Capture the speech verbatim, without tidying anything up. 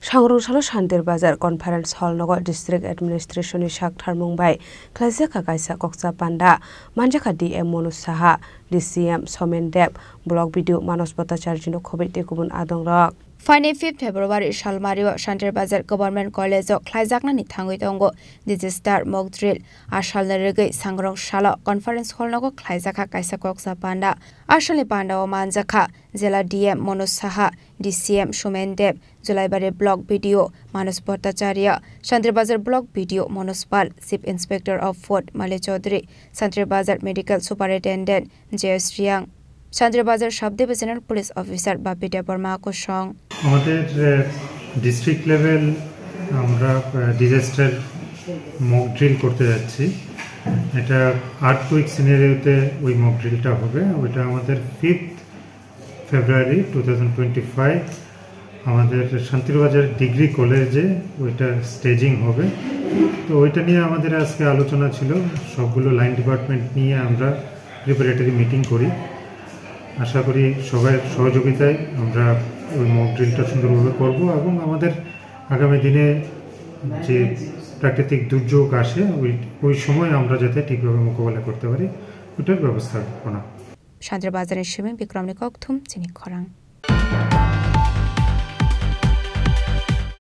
Sangrong salo Shantir Bazar Conference Hall nogo District Administration ni sak tharmung bai khlaijak kha kaisa kokcha panda. Manjakha D M Monu Saha, D C M Somen Deb, Block B D O Manos Bhattacharya no khoboi tei kubun adong rok. Phainai fifth February salmario Shantir Bazar Government College o khlaijaknani thangwi tongo disaster mock drill. A salni rwgwi Sangrong salo Conference Hall nogo khlaijakha kaisa kokcha panda. A salni panda o manjakha Jela D M Monu Saha, D C M Somen Deb, Julaibari Block B D O Manos Bhattacharya, Shantir Bazar Block B D O Manos Pal, Chief Inspector of Food Male Chaudhary, Shantir Bazar Medical Superintendent J S Riang, Shantir Bazar Sub Divisional Police Officer Bapi Debbarma kosong. আমাদের district level আমরা disaster mock drill করতে যাচ্ছি। এটা আর্থকুইক সিনারিওতে ওই মক ড্রিলটা হবে। ওইটা আমাদের fifth February two thousand twenty five আমাদের শান্তিরবাজার ডিগ্রি কলেজে ওইটা স্টেজিং হবে। তো ওইটা নিয়ে আমাদের আজকে আলোচনা ছিল। সবগুলো লাইন ডিপার্টমেন্ট নিয়ে আমরা প্রিপারেটরি মিটিং করি। আশা করি সবার সহযোগিতায় আমরা ওই মক ড্রিলটা সুন্দরভাবে করব এবং আমাদের আগামী দিনে যে প্রাকৃতিক দুর্যোগ আসে, ওই, ওই সময় আমরা যাতে ঠিকভাবে মোকাবেলা করতে পারি, ওটার ব্যবস্থাপনা। Shantir Bazar ni simi Bikram ni kokthum chini khorang.